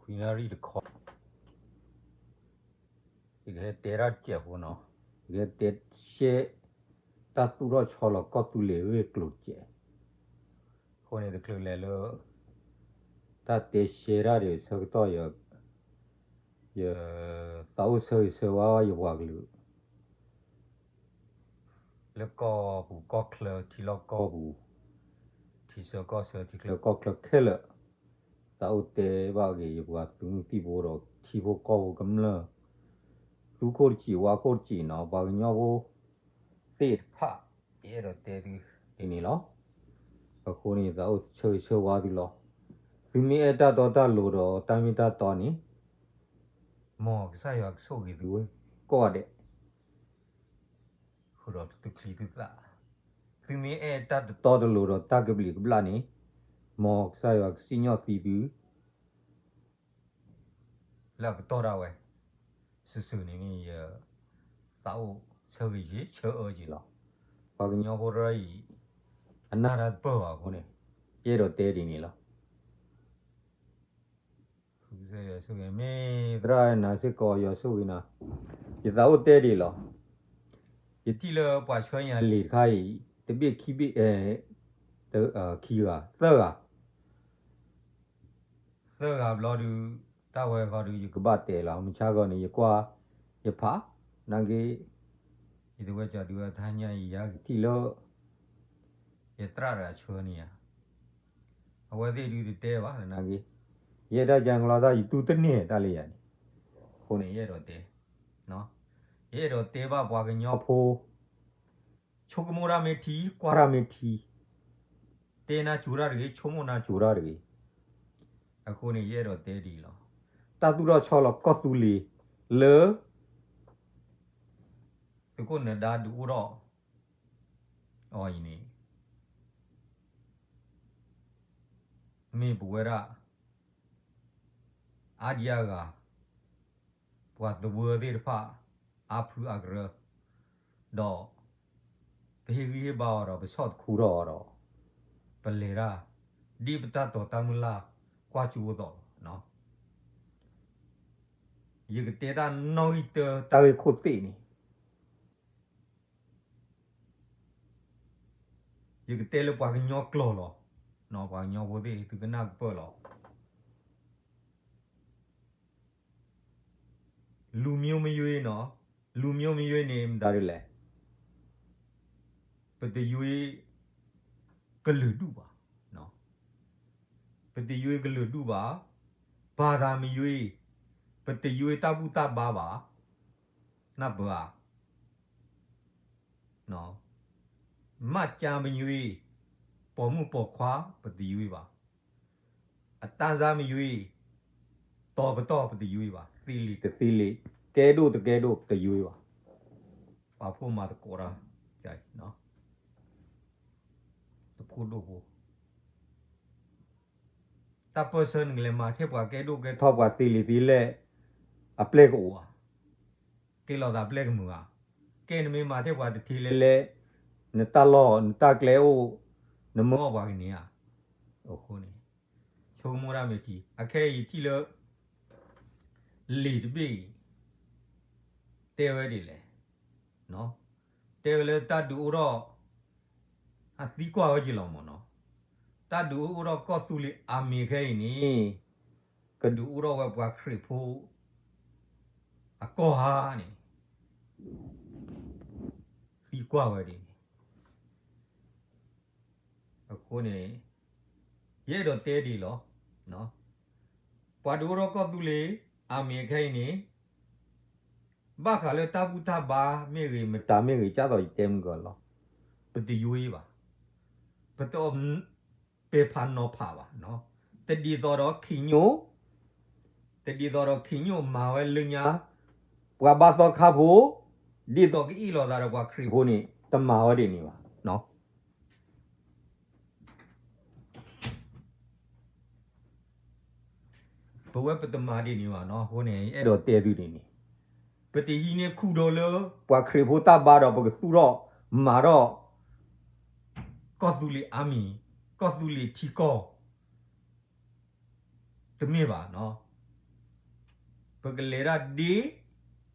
ဝံနၣ်ရံၣ်တခီ, ယကဟဲတဲတၢ်တစဲးဖိနီၤ, ယကဟဲတဲရှဲ တၢ်သူၣ်ထီၣ်ဆီလီၤကီၢ်သူလ့ၤဂ့ၢ်ကျိၤတစဲး, အဃိန့ၣ် တချုးလဲၤလၢ တၢ်တဲရှဲတၢ်ဒ်ဆၢကတီၢ် ယ ယသးအိၣ်ဆၢဂ့ၤဆၢဝါယပှၤကလုာ် လၢကီၢ်ပူၤကီၢ်ချၢ ထံလီၢ်ကီၢ်ပူၤ, ထံဆၢကီၢ်ဆၢ ထံချၢကီၢ်ချၢခဲလၢာ်, သးအိၣ်တဲဘၣ်က့ၤ ယပှၤသုးမုၢ်သံၣ်ဘိဒီးထံဖိကီၢ်ဖိကမျၢၢ်, သူခိၣ်တစံး ဝါခိၣ်တစံးနီၤ, ပှၤကညီဖိသ့ၣ်တဖၣ် ယအဲၣ်ဒိးတဲသုဒ်န့ၣ်လီၤ. အဃိန့ၣ် သးအိၣ်ဆၢဂ့ၤဆၢဝါသုလီၤ. သုမ့ၢ်အဲၣ်တၢ်တီတၢ်လိၤဒီးတၢ်မ့ၢ်တၢ်တီန့ၣ် မ်ကစၢ်ယွၤကဆိၣ်ဂ့ၤသုဝဲကိးဂၤဒဲး ဃုာ်ဒီးသုချံသုသၣ်, သုမ့ၢ်အဲၣ်တၢ်တတီတလိၤဒီးတၢ်ကဘျံးကဘျၣ်န့ၣ်, မ်ကစၢ်ယွၤကစံၣ်ညီၣ်သံသု လၢအကတီၢ်ဒၣ်ဝဲ, စုာ်စုာ်န့ၣ်မ့ၢ်ယသးအိၣ်ဆၢဂ့ၤက့ၤဆၢအၢက့ၤလီၤ. ပှၤကညီဖိတဖၣ်အံၤ အနၢ်တၢ်တပၢၢ်ဘၣ်အဃိန့ၣ်, ယအဲၣ်ဒိးတဲဒ်န့ၣ်လီၤ. မ့ၢ်သရၣ်နၤစ့ၢ်ကီးယွၤဆိၣ်ဂ့ၤနၤ, ယသးအိၣ်တဲဒ်လီၤ. ယထံၣ်လၢပှၤဆှၢညါလံာ်တခါအံၤ တဘ့ၣ်ခံဘ့ၣ်, ခံဂၤ သၢဂၤ သၢဂၤဘျီဒုး, တၢ်ဝဲဃီဒုး ယကဘၣ်တဲလီၤ. မုၢ်ဆါဂီၤန့ၣ် ယကွၢ်ယဖး, နာ်က့, ယတဝဲကၠီဒုးဝဲတဟါညါအံၤ ယဟဲကထံၣ်လၢ ယသရၣ်တဂၤဆှၢန့ၢ်ယၤ, အဝဲသ့ၣ်ဒုးတတဲဘၣ်နာ်က့, ယဲဒၣ်ကၠၢ်ကလီတၢ် ယတူၢ်တန့ၢ်တၢ်လၢယၤန့ၣ်, အဃိန့ၣ် ယအဲၣ်ဒိးတဲ, ယအဲၣ်ဒိးတဲဘၣ်ပှၤကညီဖိ ဆိကမိၣ်တၢ်မ့ၢ်ထံ ကွၢ်တၢ်မ့ၢ်ထံ, တဲနၢ်စူၤတၢ်တဂ့ၤ ဆိကမိၣ်နၢ်စူၤတၢ်တဂ့ၤ, အဃိန့ၣ် ယအဲၣ်ဒိးတဲဒ်အံၤလီၤ. တၢ်သူၣ်ထီၣ်ဆီလီၤကီၢ်သူလ့ၤလၢ သုးခိၣ်နၢၤဒါဒုးအိၣ်ထီၣ်အီၤအံၤန့ၣ် မ့ၢ်ပဝဲဒၣ် အါဒံအါဂၤ ပှၤသဝၢသ့ၣ်တဖၣ် အါဖုအါကရၢ, ဒီး ပဟ့ၣ်ဂံၢ်ဟ့ၣ်ဘါအီၤဒီး ပဆီၣ်တခူထီၣ်အီၤဒီး ပလဲၤတၢ် ဒ်ပတၢ်တီတၢ်မုၢ်လၢ်ကွၢ်ကၠိအသိးလီၤ. ယကတဲတၢ်နီၣ်ဂံၢ်တၢ တၢ်ဂ့ၢ်ခိၣ်သ့ၣ်န့ၣ် ယကတဲလၢပှၤကညီကျိာ်လီၤ. ပှၤကညီဖိသ့ၣ် သုကနၢ်ကပၢၢ်လီၤ. လူမျိုးမရွေးနီၤ, လူမျိုးမရွေးန့ၣ် မတၤဒ်လဲၣ်, ပတရွေးကလုာ်ဒူၣ်ဘၣ်, ပတရွေးကလုာ်ဒူၣ်ဘၣ်, ဘာသာမရွေး, ပတရွေးတၢ်ဘူၣ်တၢ်ဘါဘၣ်, နၢ်ပၢၢ်ဧါ. မှတ်တမ်းမရွေး, ပိာ်မုၣ်ပိာ်ခွါ ပတရွေးဘၣ်, အတန်းစားမရွေး, တီၤပတီၢ်ပတရွေးဘၣ်, သ့လံာ်တသ့လံာ်, ကဲဒိၣ်တကဲဒိၣ် ပတရွေးဘၣ်. ပှၤဖိမၤသကိးတၢ် တၢ်ဖိဒိၣ်ဖိ တၢ်ပၢၢ်ဆၢနကလဲၤမၤထဲ ပှၤကဲဒိၣ်ကဲထီ ပှၤသ့လံာ်သ့လဲၢ် အပျဲၢ်ကအိၣ်ဧါ, ကဲလိာ်သးပျဲၢ်ကမုာ်ဧါ, ကဲနမ့ၢ်မၤထဲပှၤတထံလဲၢ်လဲၢ်, နတၢ်လီၢ်နတၢ်ကျဲအိၣ်, နမၢအီၣ်ပှၤကန့ၢ်ဧါ. အဃိန့ၣ် ဆိကမိၣ်တၢ်မ့ၢ်ထံ အခဲအံၤထံၣ်လၢ လံာ်တဘ့ၣ်အံၤ တဲဝဲဒ်လဲၣ်, တဲဝဲလၢတၢ်ဒုးအိၣ်ထီၣ် အသံကွၢ်ဝဲက့ၤလီၤမ့ၢ်နီၤ, တၢ်ဒုးအိၣ်ထီၣ်ကီၢ်သူလ့ၤအမံၤခဲအံၤန့ၣ် ကဒုးအိၣ်ထီၣ်ဝဲပှၤခရံာ်ဖိ အကီၢ်ဧါန့ၣ် သံကွၢ်ဝဲဒ်န့ၣ်. အဃိန့ၣ် ယအဲၣ်ဒိးတဲဒ်အံၤလီၤ. ပှၤဒုးအိၣ်ထီၣ်ကီၢ်သူလ့ၤ အမံၤခဲအံၤန့ၣ် ဘၣ်ဃးလၢတၢ်ဘူၣ်တၢ်ဘါမ့ၢ်ဂ့ၤ မတၤမ့ၢ်ဂ့ၤ ကၢ်သိးယတဲမုၢ်ကီၢ်လီၤ. ပတယွ့ဘၣ်, ပတအီၣ်ပဲာ်ဖးနီၤဖးဘၣ်, တဒ်သိးဒီးခံညိၣ်, တဒ်သိးဒီးခံညိၣ်မၤဝဲလၢညါ ပှၤဘါသီခါဖိ ဒ်သိးကအ့ၣ်လိာ်သးဒီးပှၤခရံာ်ဖိန့ၣ် တမၤဝဲဒ်န့ၣ်ဘၣ်. ပဝဲပတမၤဒ်န့ၣ်ဘၣ်နီၤ. အဃိန့ၣ် အဲၣ်ဒိးတဲသုဒ်န့ၣ်, ပတဟံးန့ၢ်ခူၣ်ဒိလၢ ပှၤခရံာ်ဖိတၢ်ဘါဒီး ပကသူၣ်ထီၣ်မၤထီၣ် ကီၢ်သူလ့ၤအါမံၤ, ကီၢ်သူလ့ၤထံကီၢ် တမ့ၢ်ဘၣ်နီၤ. ပကလဲၤတၢ်ဒ်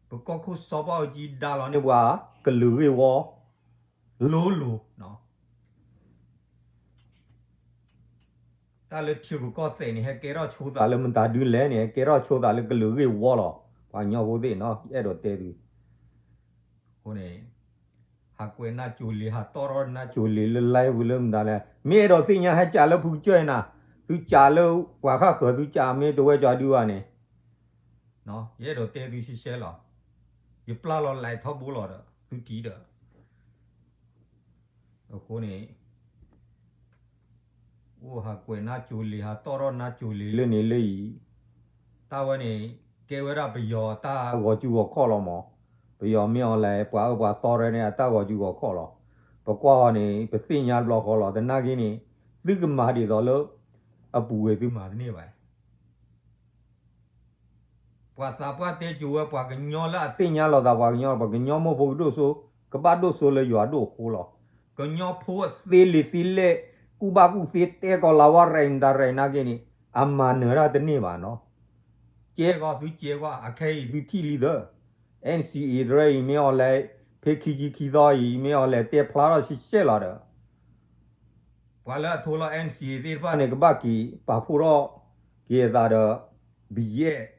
ပကီၢ်ခိၣ်စီၤဘၣ်အူကၠံဒါလီၤန့ၢ်ပှၤကလုာ်ဂ့ၢ်ဝီ လိၤလိၤ တၢ်လၢထံရူၢ်ကီၢ်သဲးန့ၣ် ဟဲကဲထီၣ်ဆိသးလၢမတၤဒုလဲၣ်န့ၣ် ဟဲကဲထီၣ်ဆိသးလၢကလုာ်ဂ့ၢ်ဝီလီၤ. ပှၤကညီဖိသ့ၣ်နီၤ အဲၣ်ဒိးတဲသု အဃိန့ၣ် ဟးကွဲးနါစိၤလံၤ ဟးတီၣ်ထီၣ်နါစိၤလံၤလၢ live လၢမတၤလဲၣ် မ့ၢ်အဲၣ်ဒိးသ့ၣ်ညါဟဲကးလၢဖုကစၢၢ်နၤ သုကးလၢပှၤဃၣ်ဃၢၤ သုကးမ့ၢ်တဝဲကၠီဒုဘၣ်န့ၣ် ယအဲၣ်ဒိးတဲသုရှဲရှဲလီၤ. ယပျၢ်လီၤ live ထီဘိလီၤဒီး သုထံၣ်ဒီး အဃိန့ၣ် အိၣ်ဟးကွဲးနါစိၤလံၤ ဟးတီၣ်ထီၣ်နါစိၤလံၤလၢန့ၣ်လၢအံၤ တၢ်ဝဲန့ၣ် ကဲဝဲဒၣ်ပယီၤတၢ်ဂီၤစုဂီၤခီၣ်လီၤမး. ပယီၤမ့ၢ်အီၤလဲၣ် ပှၤအၢပှၤသီရဲန့ၣ် အတၢ်ဂီၤစုဂီၤခီၣ်လီၤ. ပကွၢ်အီၤန့ၣ် ပသ့ၣ်ညါတဘျီဃီလီၤ. သနာ်က့န့ၣ် သုကမၤဒ်သိးလၢ အပူၤဝဲသုမၤတန့ၢ်ဘၣ် ပှၤသးပှၢ်တဲစိၤဝဲ ပှၤကညီလၢအသ့ၣ်ညါလီၤသး ပှၤကညီ ပှၤကညီမိၢ်ဖိကဒိၣ်စိ ကဘၣ်ဒိၣ်စိလၢယွၤဒိၣ်အဃိလီၤ. ကညီဖိအသ့လံာ်သ့လဲၢ် ကူၣ်ဘၣ်ကူၣ်သ့တဲကီးလၤဝါ ရဲၣ်မတၤရဲၣ်နာ်က့န့ၣ် အမၤနၢၤတၢ်တန့ၢ်ဘၣ်နီၤ. ကဲကီးသုကဲကွၢ် အခဲအံၤသုထံၣ်လံသၢ NCA တရၢအံၤ မ့ၢ်အီၤလဲၣ် ဖဲခံဆံခံသီအံၤ မ့ၢ်အီၤလဲၣ် တဲဖျါထီၣ်ရှဲရှဲလီၤဒီး ပှၤလၢအထိလီၤ NCA သ့ၣ်တဖၣ်န့ၣ် ကဘၣ်က့ၤပာ်ဖှိၣ်ထီၣ်က့ၤအသးဒီး BGF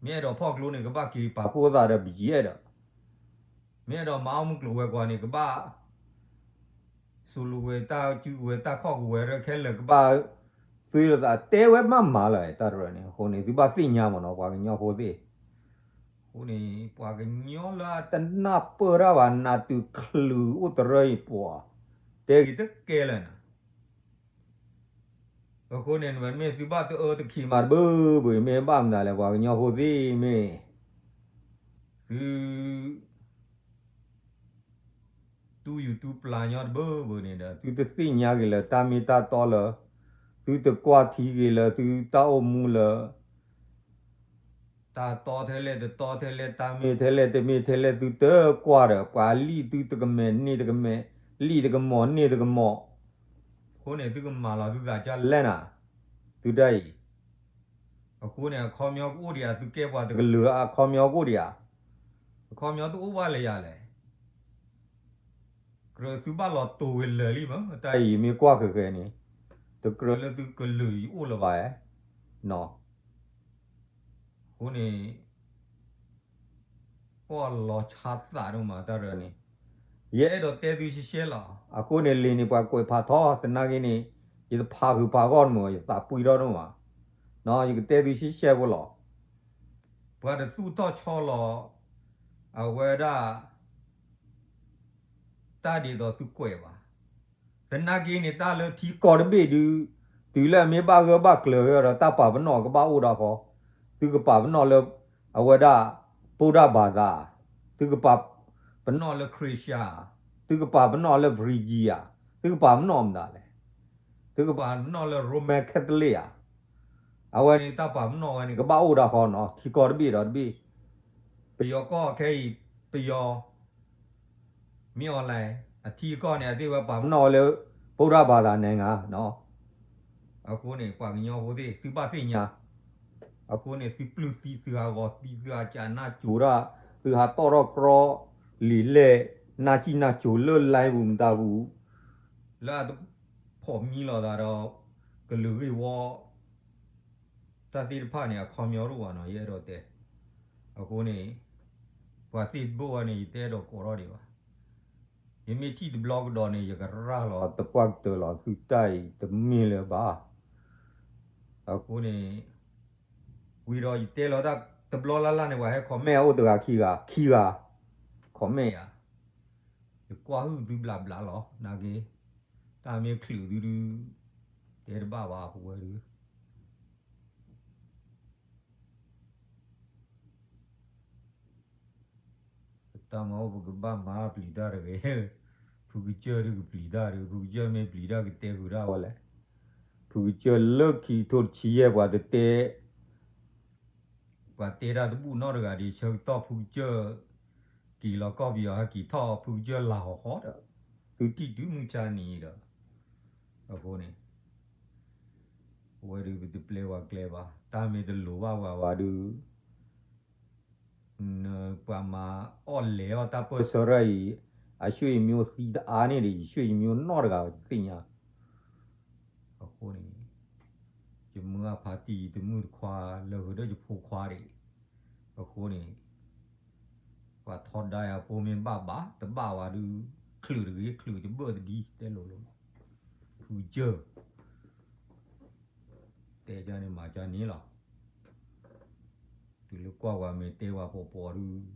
မ့ၢ်အဲၣ်ဒိးဖီၣ်ကျိန့ၣ် ကဘၣ်က့ၤပာ်ဖှိၣ်သးဒီး BGF ဒီး မ့ၢ်အဲၣ်ဒိးမၤအီၣ်မုၢ်ကျိၤဝဲၤကွာ်န့ၣ် ကဘၣ် စိၤလူၤဝဲတၢ်စုကဝဲၤ တၢ်ခီၣ်ကဝဲၤ ခဲလၢာ်ကဘၣ် သွေးလိာ်သး တဲဝဲမးမးလၢၤ တၢ်တရၢန့ၣ်. အဃိန့ၣ် သုဘၣ်သ့ၣ်ညါမးနီၤ ပှၤကညီဖိသ့ၣ်. အဃိန့ၣ် ပှၤကညီလၢအတနၢ်ပၢၢ်တၢ်ဘၣ် နးတုၤချုးအိၣ်တရၢအံၤပှၤ တဲက့ၤတကဲလၢၤနၤ. အဃိန့ၣ် မ့ၢ်သုဘၣ်တအၢတခံးမးတဘၢဘၢ မ့ၢ်ဘၣ်မနုၤလဲၣ် ပှၤကညီဖိသ့ၣ်မ့ၢ် သု တူၢ်ယူၤတူၢ်ပျၢ်ညီတဘၢဘၢန့ၣ်ဒီး သုတသ့ၣ်ညါက့ၤလၢတၢ်မ့ၢ်တၢ်တီလၢ သုတကွၢ်ထံက့ၤလၢသုတၢ်အိၣ်မူလၢ တၢ်တီထဲလဲၣ်တတီထဲလဲၣ် တၢ်မ့ၢ်ထဲလဲၣ်တမ့ၢ်ထဲလဲၣ် သုတကွၢ်ဒီး ပှၤလံၣ်သုတကမဲာ်န့ၢ်တကမဲာ် လံၣ်တကမီၤန့ၢ်တကမီၤ အဃိန့ၣ် သုကမၤလီၤသုသးကၢ်လဲၣ်နၤ သုတၢ်အံၤ အဃိန့ၣ် အခီပညီကအိၣ်ဒံးဧါ သုကဲပှၤတကလုာ် အခီပညီကအိၣ်ဒံးဧါ အခီပညီတအိၣ်ဘၣ်လၢယၤလဲၣ်. ကြၢးသုဘၣ်လီၤတိာ်ဝဲလၢာ်လံမး တၢ်အံၤမ့ၢ်ကွၢ်ဃဲၤဃဲၤန့ၣ် တကြၢးလၢသုကလုာ်အံၤအိၣ်လၢၤဘၣ်ဧါ. အဃိန့ၣ် ပှၤလီၤဆါသးဒိၣ်မးတၢ်ရၢန့ၣ် ယအဲၣ်ဒိးတဲသုရှဲရှဲလီၤ. အဃိန့ၣ် လံာ်န့ၣ် ပှၤကွဲးဖးထီ သနာ်က့န့ၣ် ယတဖးဃုာ်ဖးဂီၢ်တမုာ် ယသးပှံၢ်ထီၣ်ဒိၣ်မး ယကတဲသုရှဲရှဲဖိလီၤ. ပှၤတသူၣ်ထီၣ်ဆီလီၤ အဝဲဒၣ် တၢ်ဒ်သိးသုကွဲးဘၣ်. သနာ်က့န့ၣ် တၢ်လၢထံကီၢ်တဘ့ၣ်ဒုး တုၤလၢအမ့ၢ်ဘၣ်ဂၢၢ်ဘၣ်ကျၢၤဂ့ၤဒီး တၢ်ပာ်ပနီၣ်ကဘၣ်အိၣ်ဒၣ်ဃီ, သုကပာ်ပနီၣ်လၢ အဝဲဒၣ် ဗုဒ္ဓဘာသာ, သုကပာ်ပနီၣ်လၢ Christian, သုကပာ်ပနီၣ်လၢ Virgin ဧါ, သုကပာ်ပနီၣ်မတၤလဲၣ်, သုကပာ်ပနီၣ်လၢ Roman Catholic ဧါ, အဝဲန့ၣ်တၢ်ပာ်ပနီၣ်ဝဲန့ၣ် ကဘၣ်အိၣ်ဒၣ်ဃီနီၤ, ထံကီၢ်တဘ့ၣ်ဒီးတဘ့ၣ်, ပယီၤကီၢ်ခဲအံၤ ပယီၤ မ့ၢ်အီၤလဲၣ် အထံအကီၢ်န့ၣ် အသ့ၣ်ဝဲပာ်ပနီၣ်ဝဲလၢ ဗုဒ္ဓဘာသာ နိုင်ငံ နီၤ, အဃိန့ၣ် ပှၤကညီဖိသ့ၣ် သုဘၣ်သ့ၣ်ညါ, အဃိန့ၣ် သုပျုၢ်သံ သုဟးဂီၤသံ သုဟးကးနၢ်ကၠိၤတၢ် သုဟးတီၣ်ထီၣ်ကြီ လံာ်လဲၢ် နၢ်ကံၣ်နၢ်ကၠိၤလၢ live ပူၤမတၤပူၤ လၢအတဖီၣ်မံလီၤသးဒီး ကလုာ်ဂ့ၢ်ဝီ တၢ်သ့ၣ်တဖၣ်န့ၣ် အခီပညီတအိၣ်ဘၣ်နီၤ ယအဲၣ်ဒိးတဲ, အဃိန့ၣ် ပှၤသ့ၣ်တဘိဝဲန့ၣ် ယတအဲၣ်ဒိးကိးထီၣ်ဒံးဘၣ်, ယမ့ၢ်ထံၣ်တဘျီကဒီးန့ၣ် ယကရၢ်လီၤ တပှၢ်ကတၢၢ်လီၤ သုတၢ်အံၤ တမ့ၢ်လၢၤဘၣ်, အဃိန့ၣ် ဝံၤဒီးယတဲလီၤတၢ်တဘျီလၢ်လၢ်န့ၣ် ပှၤဟဲ comment အိၣ်တဂၤခံဂၤ ခံဂၤ comment ယၤ, ယကွၢ်ဟုၣ်သုဘျးဘျးလီၤ နာ်က့, တၢ်မ့ၢ်ချုးသုဒုး တဲတဘၣ်ဘၣ် ပဝဲဒုး ပတၢ်မၤအိၣ်ပကဘၣ်မၤပျံၤတၢ်တဂ့ၤ, ဖုကစၢၢ်ဒုးကပျံၤတၢ်ဒုး ဖုကစၢၢ်မ့ၢ်ပျံၤတၢ်ကတဲဃုာ်ဒၣ်ဝဲလဲၣ်, ဖုကစၢၢ်လၢခံကထိတဆံယဲၢ် ပှၤတတဲ ပှၤတဲတၢ်တဘူၣ်နီတဂၤဒံး ဆၢကတီၢ်ဖုကစၢၢ် က့ၤလီၤကီၢ်ပယီၤ ဟဲက့ၤထီၣ်ဖုကစၢၢ်လၤဟီၣ်ဟီၣ်ဒီး သုထံၣ်တုၤမုၢ်ဆါနံၤဒီး အဃိန့ၣ် ပဝဲဒုးပတပျဲဝဲကျဲဘၣ် တၢ်မ့ၢ်တလိၤဘၣ်ဝဲဘၣ်ဒုး နပှၤမၤအီၣ်လဲၤအီၣ်တၢ်ပၢၢ်ဆၢရၢ်အံၤ, အရွှေမျိုးသံတအါန့ၢ်ဒီး ယရွှေမျိုးနီတဂၤဘၣ် ယသ့ၣ်ညါ. အဃိန့ၣ် ယမၢအဖါတံၢ်တမုၣ်တခွါလၢဂ့ၤဒီးယဖိခွါဒံး. အဃိန့ၣ် ပှၤထီဒါယၤဖိမ့ၢ်ဘၣ်ဘၣ် တဘၣ်ဝဲဒုး ချုးတဂ့ၤ ချုးတဘၢၣ်တဒံ တဲလိၤလိၤလီၤ. ဖုကၢၢ် တဲကန့ၣ်မၤကန့ၣ်လီၤ. တုၤလၢကွၢ်ဝဲမ့ၢ်တဲဝဲပှီၤပှီၤ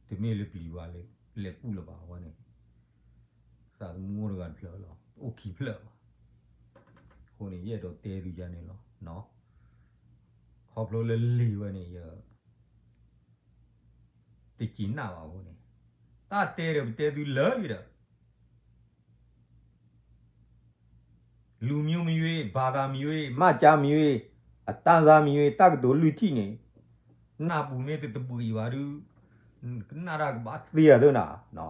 ဒုး တမ့ၢ်လၢပျံၤဝဲလဲၤကူၣ်လၢၤဘၣ်ဝဲန့ၣ်, သးသမူအိၣ်တဂၤတဖျၢၣ်လီၤ အိၣ်ခံဖျၢၣ်ဘၣ်. အဃိန့ၣ် ယအဲၣ်ဒိးတဲသုယၤန့ၣ်လီၤ. ခီဖျိလၢလံာ်ဝဲန့ၣ် ယ တက့ၤနၢ်ဘၣ်အဃိန့ၣ်, တၢ်တဲဒီးပတဲသုလၢာ်လံဒီး လူမျိုးမရွေး ဘာသာမရွေး မှတ်ကြားမရွေး အတန်းစားမရွေး တက္ကသိုလ်လွံၢ်ထံၣ်န့ၣ် နၢ်ပူၤမ့ၢ်တတဘှံးဘၣ်ဒုး ကနၣ်တၢ်ကဘၣ်သ့အသးနၤ. ထံ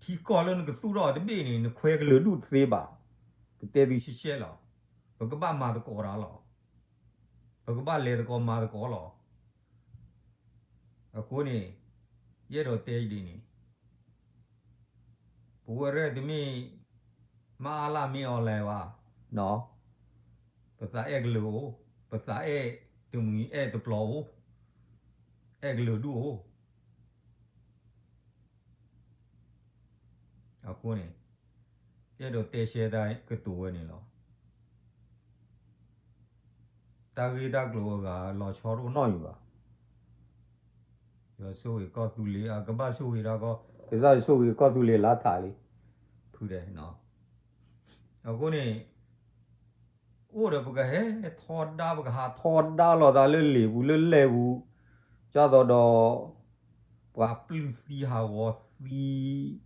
ကီၢ်လၢနကသူၣ်ထီၣ်အီၤတဘ့ၣ်န့ၣ် နခွဲကလုာ်ဒူၣ်တသ့ဘၣ်. ပတဲသုရှဲရှဲလီၤ. ပကဘၣ်မၤသကိးတၢ်လီၤ. ပကဘၣ်လဲၤသကိးမၤသကိးလီၤ. အဃိန့ၣ် ယအဲၣ်ဒိးတဲဒ်န့ၣ် ပဝဲရဲၣ်တမ့ၢ် မအါလၢမ့ၢ်အီၤလဲၤဘၣ်, ပသးအဲၣ်ကလုာ်အိၣ်, ပသးအဲၣ်တမှံၤအဲၣ်တပျီၤအိၣ်, အဲၣ်ကလုာ်ဒူၣ်အိၣ်. အဃိန့ၣ် ယအဲၣ်ဒိးတဲရှဲတၢ်ကတိၤဝဲန့ၣ်လီၤ. တၢ်ဂ့ၢ်တၢ်ကျိၤအဂၤလီၤဆီတအိၣ်နီတမံၤဘၣ်. ယွၤဆိၣ်ဂ့ၤကီၢ်သူလ့ၤ အကဘၣ်ဆိၣ်ဂ့ၤတၢ်ကီ, ကစၢ်ယွၤဆိၣ်ဂ့ၤကီၢ်သူလ့ၤလါထးလံ. ဖုဒဲး, အဃိန့ၣ် အိၣ်ဒီးပကဟဲထီဒါ ပကဟးထီဒါလိာ်သးလၢလံာ်ပူၤလၢလဲၢ်ပူၤ, ဒ်သိးဒီး ပှၤပျုၢ်သံဟးဂီၤ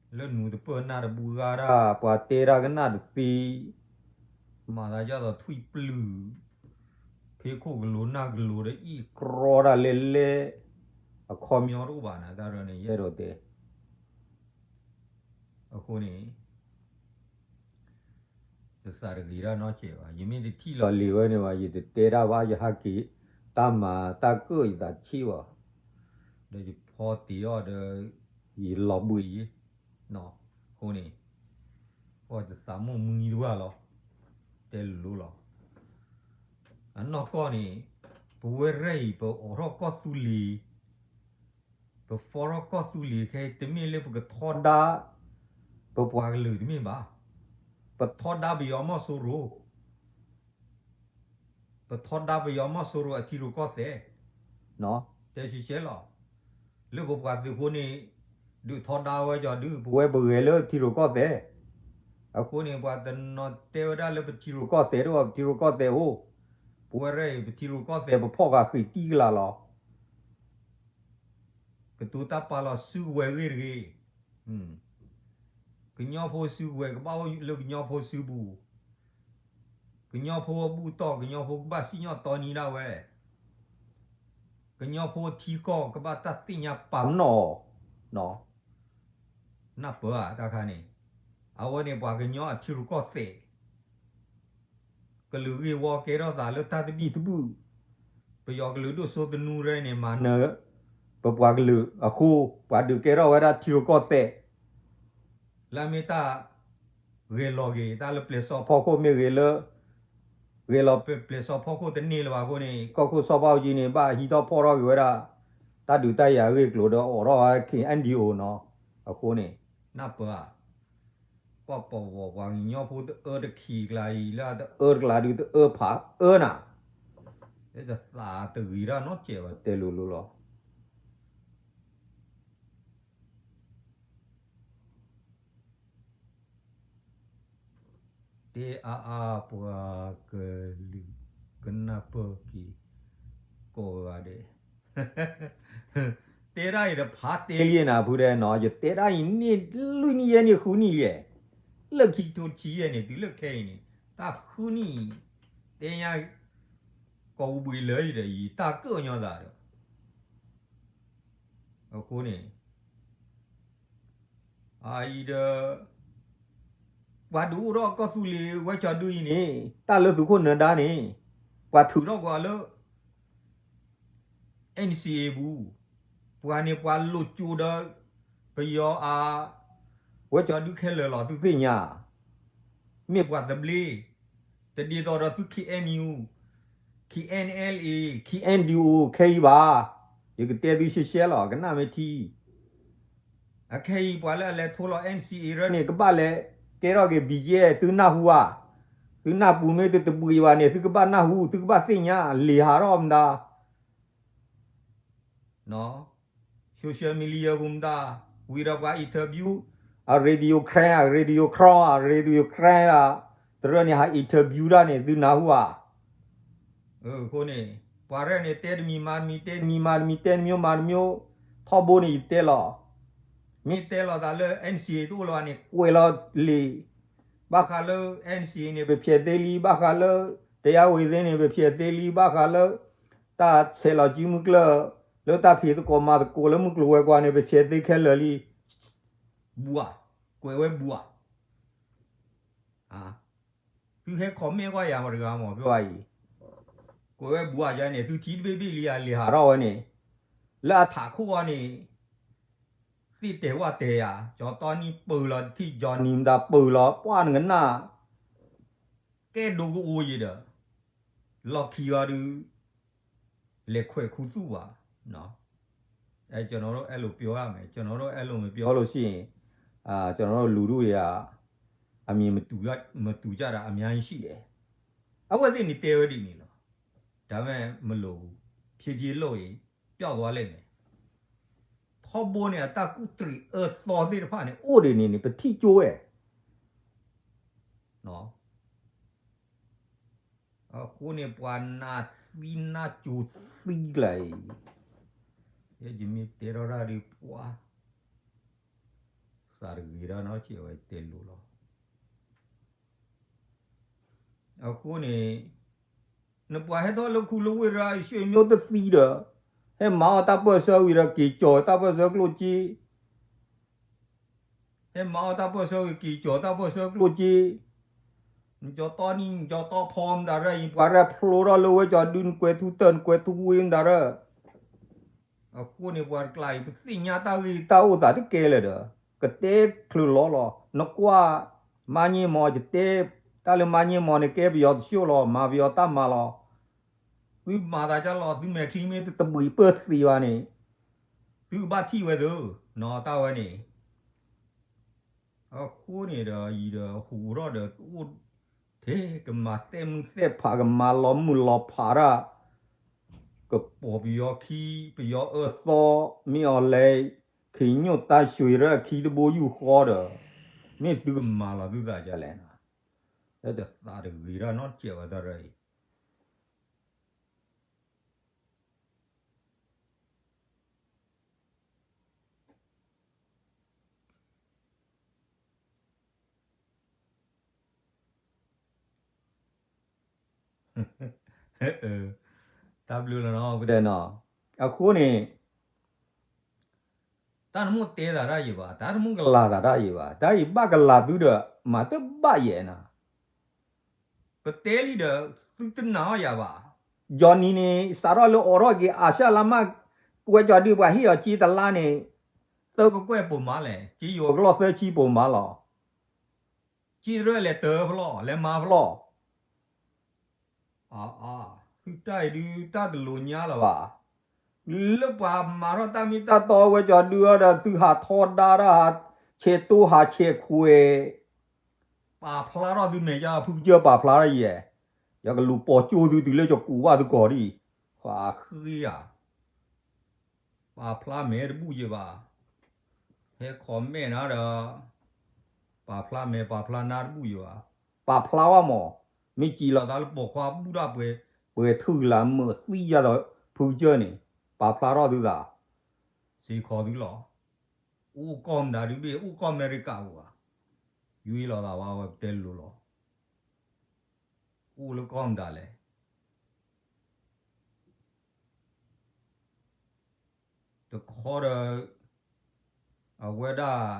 သံ လၢနူၤတပၢၢ်နၢ်တဘှါတၢ် ပှၤတဲတၢ်ကနၣ်တသ့, မၤသးဒ်သိးထွံၣ်ပျုၢ်, ဖ့ခိၣ်ကလိၤနၢ်ကလိၤဒီးအံၣ်ကြီတၢ်လဲၢ်လဲၢ်, အခီပညီတအိၣ်ဘၣ်န့ၣ် တၢ်ဒီးန့ၣ် ယအဲၣ်ဒိးတဲ. အဃိန့ၣ် ယသးတဂ့ၤတၢ်နီတစဲးဘၣ်. ယမ့ၢ်တထံၣ်လီၤလံာ်ဝဲန့ၣ်ဘၣ် ယတတဲတၢ်ဘၣ် ယဟးက့ၤတၢ်မၤတၢ်ကၢၣ်ယသးဆ့ၣ်ဘၣ်, ဒီးယဖီတ့ၢ်အီၤဒီး ယလီၤဘှံးယံၤ. အဃိန့ၣ် ယသးမိၢ်မံတဘၣ်လီၤ. တဲလိၤလိၤလီၤ. အနီၢ်ကီၢ်န့ၣ် ပဝဲရဲၣ်အံၤ ပအိးထီၣ်ကီၢ်သူလ့ၤ ပဖီထီၣ်ကီၢ်သူလ့ၤခဲအံၤ တမ့ၢ်လၢပကထီဒါ ပပှၤကလုာ်တမ့ၢ်ဘၣ်. ပထီဒါပယီၤမီၢ်စိရိၤ, ပထီဒါပယီၤမီၢ်စိရိၤအထံရူၢ်ကီၢ်သဲး, တဲဆှဲဆှဲလီၤ. လၢပပှၤသုးဖိန့ၣ် ဒုးထီဒါဝဲကီးဒုး ပဝဲပဂဲၤလၢထံရူၢ်ကီၢ်သဲး. အဃိန့ၣ် ပှၤတနီၤတဲဝဲဒၣ်လၢပထံရူၢ်ကီၢ်သဲးတအိၣ် ပထံရူၢ်ကီၢ်သဲးအိၣ်, ပဝဲရဲၣ်အံၤ ပထံရူၢ်ကီၢ်သဲး ပဖီၣ်ဃာ်ဃံးတံၢ်ကလာ်လီၤ. ကတိၤတၢ်ပာ်လီၤစုကဝဲၤဂ့ၢ်တဂ့ၤ, ကညီဖိစုကဝဲၤကဘၣ်အိၣ်လၢကညီဖိစုပူၤ, ကညီဖိအဘူၣ်တီၢ် ကညီဖိကဘၣ်စံၣ်ညီၣ်တီနံၤဒၣ်ဝဲ, ကညီဖိထံကီၢ်ကဘၣ်တၢ်သ့ၣ်ညါပာ်ပနီၣ်အီၤ, နၢ်ပၢၢ်ဧါ တၢ်ခါန့ၣ်, အဝဲန့ၣ်ပှၤကညီအထံရူၢ်ကီၢ်သဲး ကလုာ်ဂ့ၢ်ဝီကဲထီၣ်သးလၢတၢ်သဘံၣ်သဘုၣ်, ပယီၤကလုာ်ဒိၣ်စိသနူရဲန့ၣ် မၤနၢၤ ပပှၤကလုာ်အဃိ, ပှၤဒုးကဲထီၣ်ဝဲဒၣ်ထံရူၢ်ကီၢ်သဲး, လၢအမ့ၢ်တၢ်ဂဲၤလီၤက့ၤ တၢ်လၢပျဲၤစီဖီခိၣ်မ့ၢ်ဂ့ၤလၢ ဂဲၤလီၤပျဲၤစီဖီခိၣ်တန့ၢ်လၢၤဘၣ်အဃိန့ၣ် ကီၢ်ခိၣ်စီၤဘးအူကၠံန့ၣ် ဘၣ်ဟံးထီၣ်ဖီၣ်ထီၣ်က့ၤဝဲဒၣ် တၢ်ဒုးတၢ်ယၤအဂ့ၢ်အကျိၤဒီးအိးထီၣ်ဝဲ ခ့ၣ်အဲၣ်ယူၣ်အိၣ်နီၤ, အဃိန့ၣ် နၢ်ပၢၢ်ဧါ ပှၤပိာ်ဝီၤပှၤကညီဖိတအၢတခံးကျါအံၤ လၢအတအၢတကျါဒုးတအၢဖးအၢနၤ, လၢတသးတဂ့ၤတၢ်နီတစဲးဘၣ် တဲလိၤလိၤလီၤ. တဲအါအါပှၤကလုာ် ကနၢ်ပၢၢ်က့ၤ ကိးဂၤဒဲး တဲဒၣ်အံၤတဖးတဲလံနၤ ဖုဒဲနီၤ, ယတဲဒၣ်အံၤန့ၣ် လွံၢ်နံၣ်ယဲၢ်နံၣ်ဃုနံၣ်လံ, လၢခံထိတဆံယဲၢ်န့ၣ် တုၤလၢခဲအံၤန့ၣ် တၢ်ဃုနံၣ် တဲညါ ကိးပူၤဘှံးလၢယဒီးအံၤ တၢ်ကၢၣ်ညီသးဒီး အဃိန့ၣ် အအံၤဒီး ပှၤဒုးအိၣ်ထီၣ်ကီၢ်သူလ့ၤဝဲကၠီဒုအံၤန့ၣ် တၢ်လၢသုးခိၣ်နၢၤဒါန့ၣ် ပှၤထုးထီၣ်ကွၢ်လၢ NCA ပူၤ, ပှၤန့ၣ်ပှၤလိာ်ကၠိဒီး ပယီၤအ ဝဲကၠီဒုခဲလၢာ်လီၤ သုသ့ၣ်ညါ, မ့ၢ်ပှၤသဘျ့, တဒ်သိးဒီးသု KNU, KNLA, KNDO ခဲအံၤဘၣ်, ယကတဲသုရှဲရှဲလီၤ ကနၣ်မ့ၢ်ထံ အခဲအံၤပှၤလၢအလဲၤထိလီၤ NCA ရၢန့ၣ် ကဘၣ်လဲၤကဲထီၣ်က့ၤ ဘံယဲၢ် သုနၢ်ဟူဧါ, သုနၢ်ပူၤမ့ၢ်တတဘှံးဘၣ်န့ၣ် သုကဘၣ်နၢ်ဟူ သုကဘၣ်သ့ၣ်ညါ လံာ်ဟးထီၣ်မတၤ social media ပူၤမတၤ, ဝံၤဒီးပှၤ interview အ radio cry အ radio cry အ radio cry အ တရၢန့ၣ်ဟး interview ဒၣ်န့ၣ် သုနၢ်ဟူဧါ. အဃိန့ၣ် ပှၤရဲၣ်န့ၣ် တဲတမံၤမၤတမံၤ တဲတမံၤမၤတမံၤ တဲတမံၤမၤတမံၤ, ထီဘိန့ၣ်ယတဲလီၤ, မ့ၢ်တဲလီၤသးလၢ NCA တအိၣ်လၢၤဘၣ်န့ၣ် ကွဲးလီၤလံာ်, ဘၣ်ဃးလၢ NCA န့ၣ် ပဖျဲးသ့လံ, ဘၣ်ဃးလၢ တရားဝင်သ့ၣ်န့ၣ် ပဖျဲးသ့လံ, ဘၣ်ဃးလၢ တၢ်ဆဲးလီၤစုမုၢ်ကျၢၢ် လၢတၢ်ဖံးသကိးမၤသကိးလၢမုၢ်ကျိၤဝဲၤကွာ်န့ၣ် ပဖျဲးသ့ခဲလၢာ်လံ, ဘၣ်, ကွဲးဝဲဘၣ် သုဟဲ comment ကွၢ်ယၤမတဂၤမ့ၢ် ဖဲဝဲအံၤ, ကွဲးဝဲဘၣ်ယၤန့ၣ် သုထံတဘ့ၣ်ဘ့ၣ်လံယၤ လံာ်ဟးထီၣ်ဝဲန့ၣ်, လၢအထးခိၣ်အီၤန့ၣ် သ့ၣ်တဲာ်ဝၣ်တဲာ်ယၤ, ကၠီတီနံပၢၢ်လီၤတထံၣ် ကၠီနံမတၤပၢၢ်လီၤ ပှၢ်နကနၣ် ကဲဒိကအိယံၤဒီး လီၢ်ခံအီၤဒုး လဲၤခွဲးခူသူၣ်ဘၣ်, ကျွန်တော်တို့အဲ့လိုပြောရမယ်, ကျွန်တော်တို့အဲ့လိုမပြောလို့ရှိရင် ကျွန်တော်တို့လူထုတွေက အမြင်မတူကြတာအများကြီးရှိတယ်, အဝဲသ့ၣ်န့ၣ်တဲဝဲဒ်န့ၣ်လီၤ, ဒါပေမဲ့မလိုဘူး, ဖြည်းဖြည်းလုပ်ရင် ပျောက်သွားလိမ့်မယ်, ထီဘိန့ၣ် အတၢ်ကူၣ်တရံးအၢသီသ့ၣ်တဖၣ်န့ၣ် အိၣ်ဒံးန့ၣ်န့ၣ် ပထံၣ်ကၠိဝဲ အဃိန့ၣ် ပှၤနးသံနးစိၤသံကျါအံၤ, ယမ့ၢ်တဲထီၣ်တၢ်ဒုးပှၤ သးတဂ့ၤဒၣ်နီတစဲးဝဲတဲလိၤလီၤ. အဃိန့ၣ် နပှၤဟဲထီၣ်လၢခူလၢဝ့ၢ်ရၢ ယဆွေမျိုးတသံဒီး ဟဲမၤအီၣ်တၢ်ပၢၢ်ဆၢဝံၤဒီး က့ၤကၠီၤတၢ်ပၢၢ်ဆၢကျိၣ်စ့ ဟဲမၤအီၣ်တၢ်ပၢၢ်ဆၢဝံၤ က့ၤကၠီၤတၢ်ပၢၢ်ဆၢကျိၣ်စ့, နကၠီၤတီနံ နကၠီၤတီဖီမတၤရၢ ယပှၤရဲၣ်ဖျိထီၣ်လၢဝဲကၠီၤဒု နကွဲးထူတၢၢ် နကွဲးထူဝ့မတၤရၢ အဃိန့ၣ် ပှၤတကျါအံၤ ပသ့ၣ်ညါတၢ်ဂ့ၢ်တၢ်အိၣ်သးတကဲလၢာ်ဒီး ကတဲချုးလီၤလီၤ. နကွၢ် မါည့မီၤ ယတဲ တၢ်လၢမါည့မီၤန့ၣ် ကဲပယီၤတဆိၣ်လီၤ မၤပယီၤတၢ်မၤလီၤ. သုမၤသးဒ်လီၤ သုမဲာ်ချံမ့ၢ်တတဘှံးပၢၢ်သ့ဘၣ်န့ၣ် သုကဘၣ်ထံၣ်ဝဲသု နီၤတၢ်ဝဲန့ၣ် အဃိန့ၣ်ဒီး ယံၤဒီးဟူးထီၣ်ဒီး အိၣ်ထဲကမၤသဲမုၢ်သဲဖး ကမၤလီၤမုၢ်လီၤဖးတၢ် ကပိာ်ပယီၤခံ ပယီၤအၢသီ မ့ၢ်အီၤလဲၣ် ခ့ညိၣ်တၢ်ဆွံရၢ ခံတဘိယူၢ်ဃီဒီး မ့ၢ်သုကမၤလီၤသုသးဒ်လဲၣ်နီၤ လၢတသးတဂ့ၤတၢ်နီတစဲးဝဲတၢ်ရၢအံၤ တၢ်ဘျုးလီၤနီၤ ပတဲနီၤ အဃိန့ၣ် တၢ်တမ့ၢ်တဲသးတၢ်ယံၤဘၣ် တၢ်တမ့ၢ်ကလၤသးတၢ်ယံၤဘၣ် တၢ်အံၤဘၣ်ကလၤသုဒီး မၤတဘၣ်ယဲၢ်နီၤ ပတဲလံဒီး သုတနာ်အီၤယၤဘၣ် ယီၤနံၤန့ၣ် စးထီၣ်လၢအိးထီၣ်က့ၤ အၤၡၢ်လါမၢ် ဝဲကၠီၤဒုးပှၤဟ့ၣ်အီၤက့တလါန့ၣ် သၢကကွဲၢ်ပိာ်မးလဲၣ် က့ယိၤကလီၢ်သၢဆံပိာ်မးလီၤ က့တရၢလဲၤတၢဖျီၣ် လဲၤမၤဖျီၣ် အါ သုတၢ်အံၤဒုး တၢ်တလိၤညါလၢၤဘၣ်. လၢပှၤမၤထီၣ်တၢ်မ့ၢ်တၢ်တီဝဲကၠီၤဒုအီၤဒီး သုဟးထီဒါတၢ် ဟးဆဲးတိၢ်ဟးဆဲးခွဲး ပာ်ဖျါထီၣ်သုမဲာ်ညါ ဖုကစၢၢ်ပာ်ဖျါထီၣ်ယဲၢ် ယကလူၤပိာ်ကၠိသုတုၤလၢယကူးဘၣ်သုကီၢ်ဒံး ဃးဃ့ဧါ ပာ်ဖျါမဲာ်တဘူၣ်ယဲၢ်ဘၣ်. ဟဲ comment နၤဒီး ပာ်ဖျါမဲာ်ပာ်ဖျါနါတဘူၣ်ယဲၢ်ဘၣ်. ပာ်ဖျါဝဲမး မ့ၢ်စံးလီၤသးလၢပိာ်ခွါဘူၣ်တၢ်ပှဲၤ ပှဲၤထုၣ်ကလၤမုာ်သံယၤဒီး ဖုကစၢၢ်န့ၣ် ပာ်ဖျါထီၣ်သုသး စ့ၢ်ကီးသုလီၤ. အိၣ်ကီၢ်မတၤဒုးဘ့ၣ် အိၣ်ကီၢ်အမဲရကၤပူၤဧါ. ယွံလီၤသးဝဲ အဝဲပတဲလိၤလီၤ. အိၣ်လၢကီၢ်မတၤလဲၣ်. တခီဒီး အဝဲဒၣ်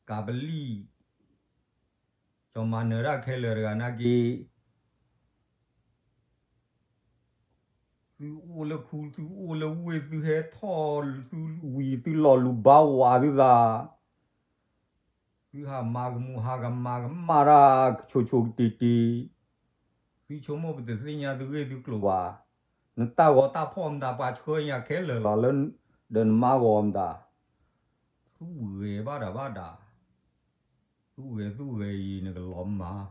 ကးပလံၣ် ကၠီၤမၤနၢၤတၢ်ခဲလၢာ်တဂၤနာ်က့ သုအိၣ်လၢခူ သုအိၣ်လၢဝ့ၢ် သုဟဲထီၣ် သုဝံၤ သုလီၤလူၤဘါဝးသုသး, သုဟးမၤကမူၤဟးကမၤကမၣ်တၢ်ကဆိးဆိးတ့ၢ်တ့ၢ်, သုဆိကမိၣ်ပတသ့ၣ်ညါသုဂ့ၢ်သုကျိၤဘၣ်, နတၢ်ဂီၤတၢ်ဖီၣ်မတၤ ပှၤဆှၢညါခဲလၢာ်လီၤလၢ ဒီးနမါဂီၤမတၤ, သူၣ်ဂဲၤဘၣ်ဒၣ်ဘၣ်ဒၣ်, သူၣ်ဂဲၤသူၣ်ဂဲၤအံၤ နကလီၤမၢ်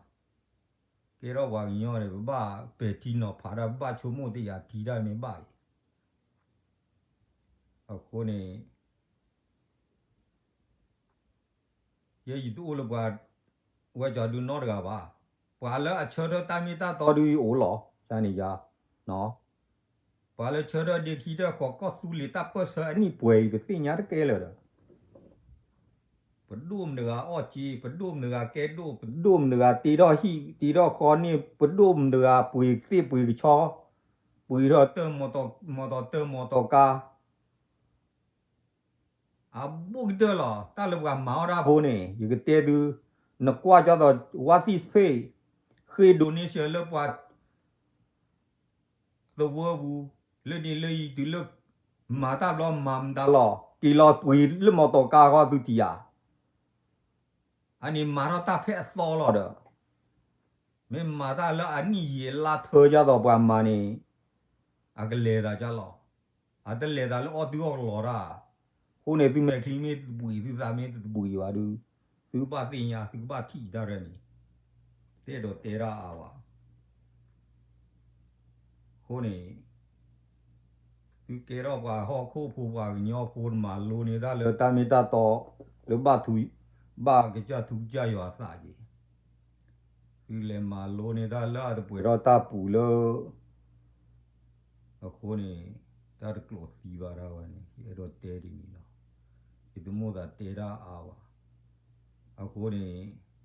ကဲထီၣ်ပှၤကညီန့ၣ် ပဘၣ်ပဲာ်ထံနီၤဖးတၢ် ပဘၣ်ဆိကမိၣ်တယာ်ထံတၢ်မ့ၢ်ဘၣ်အံၤ, အဃိန့ၣ် ယဲယတအိၣ်လၢပှၤ ဝဲကၠီဒုနီတဂၤဘၣ်, ပှၤလၢအဆၢထၢၣ်တၢ်မ့ၢ်တၢ်တီဒုအံၤအိၣ်လီၤ, ကန့ၣ်ယါ ပှၤလၢဆၢထၢၣ်ဒ့ခံထၢၣ်ဃီၤကီၢ်သူလ့ၤတၢ်ပၢၢ်ဆၢအနံၣ်ပှဲၤအံၤ ပသ့ၣ်ညါတကဲလၢာ်ဒီး ပဒိၣ်မတဂၤအီၣ်က့, ပဒိၣ်မတဂၤကဲဒိၣ်, ပဒိၣ်မတဂၤတ့ထီၣ်ဟံၣ်တ့ထီၣ်ဃီန့ၣ်, ပဒိၣ်မတဂၤပှ့ၤသ့ၣ်ပှ့ၤကဆီ, ပှ့ၤထီၣ်တၢ်မီတီၤတၢ်မီတီၤကါ အဘူးကတၢၢ်လီၤ. တၢ်လၢပှၤမၤအီၣ်တၢ်ဖိန့ၣ် ယကတဲသု, နကွၢ်ကၠီသိး ဝါသံၣ်စဖ့ၣ် ဃ့ donation လၢပှၤသဝီပူၤ, လၢန့ၣ်လၢအံၤတုၤလၢ မၤတၢ်ဘျီမၤမတၤလီၤ, က့ၤလီၤပှ့ၤလၢမီတီၤကါဃီသုထံၣ်ဧါ. အန့ၣ်မၤထီၣ်တၢ်ဖဲအသီလီၤဒီး မ့ၢ်မၤတၢ်လၢအနံၣ်ယံာ်အလါထၢကၠီသိးပှၤမၤန့ၣ် အကလဲၤသးကၠီလီၤ. အတလဲၤသးလၢအီၣ်သုအီၣ်ကလီၤတၢ်, အဃိန့ၣ် သုမဲာ်ချံမ့ၢ်တဘှံး သုသးမ့ၢ်တဘှံးဘၣ်ဒီး သုကဘၣ်သ့ၣ်ညါ သုကဘၣ်ထံၣ်တၢ်ရဲၣ်န့ၣ် တအဲၣ်ဒိးတဲတၢ်အါဘၣ်. အဃိန့ၣ် သုကဲထီၣ်ပှၤဟီၣ်ခိၣ်ဖိ ပှၤကညီဖိတမၤလိန့ၢ်တၢ်လၢတၢ်မ့ၢ်တၢ်တီ လၢဘၣ်ထူ ဘၣ်ကစၢ်ထူကစၢ်ယွၤအသးက့ၤ, သုလဲၤမၤလိန့ၢ်တၢ်လၢအတပှဲၤထီၣ်တၢ်ပူၤလၢ အဃိန့ၣ် တၢ်တကျိးသံဘၣ်ဒၣ်ဝဲန့ၣ် ယအဲၣ်ဒိးတဲဒ်န့ၣ်လီၤ. ယတမိၣ်သးတဲတၢ်အါဘၣ်. အဃိန့ၣ်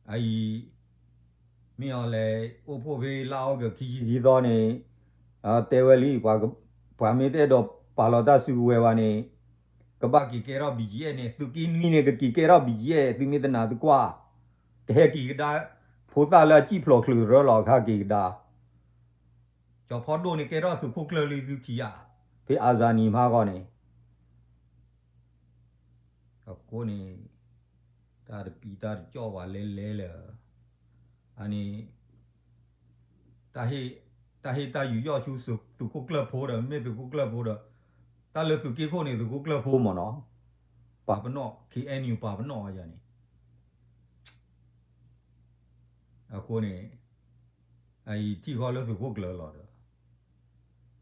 အအံၤ မ့ၢ်အီၤလဲၣ် အိၣ်ဖှိၣ်ဖဲလါအီကူးခံဆံခံသီန့ၣ် တဲဝဲလံ, ပှၤမ့ၢ်တအဲၣ်ဒိးပာ်လီၤတၢ်စုကဝဲၤဘၣ်န့ၣ် ကဘၣ်က့ၤကဲထီၣ် ဘီကၠံအဲၣ် န့ၣ် သုးက့နွံန့ၣ် ကက့ၤကဲထီၣ် ဘီကၠံအဲၣ် သုမ့ၢ်တနာ်သုကွၢ်, ကဟဲက့ၤကဒါ ဖိသၣ်လၢအစံၣ်ဖျိးချုးရၢလီၤ ကဟဲက့ၤကဒါ ကၠီၤဖီဒိၣ်န့ၣ် ကဲထီၣ်သုးခိၣ်ကျၢၢ်လံသုထံၣ်ဧါ, ဖဲအၤစၤနံၤမဟါဂီၤန့ၣ် အဃိန့ၣ် တၢ်တပံတၢ်တကၠီၣ်ပှၤလဲလဲလၢာ်, အန့ၣ် တၢ်ဟ့ၣ်တၢ်ယူးယီၣ်ဆူသုးခိၣ်ကျၢၢ်ဖိဒီး မ့ၢ်သုးခိၣ်ကျၢၢ်ဖိဒီး တၢ်လၢသုးက့ခိၣ်န့ၣ် သုးခိၣ်ကျၢၢ်ဖိမ့ၢ်နီၤ, ပာ်ပနီၣ် ခ့ၣ်အဲၣ်ယူၣ် ပာ်ပနီၣ်ဝဲယၤန့ၣ် အဃိန့ၣ် အအံၤထံၣ်ဃီလၢသုးခိၣ်ကျၢၢ်လီၤဒီး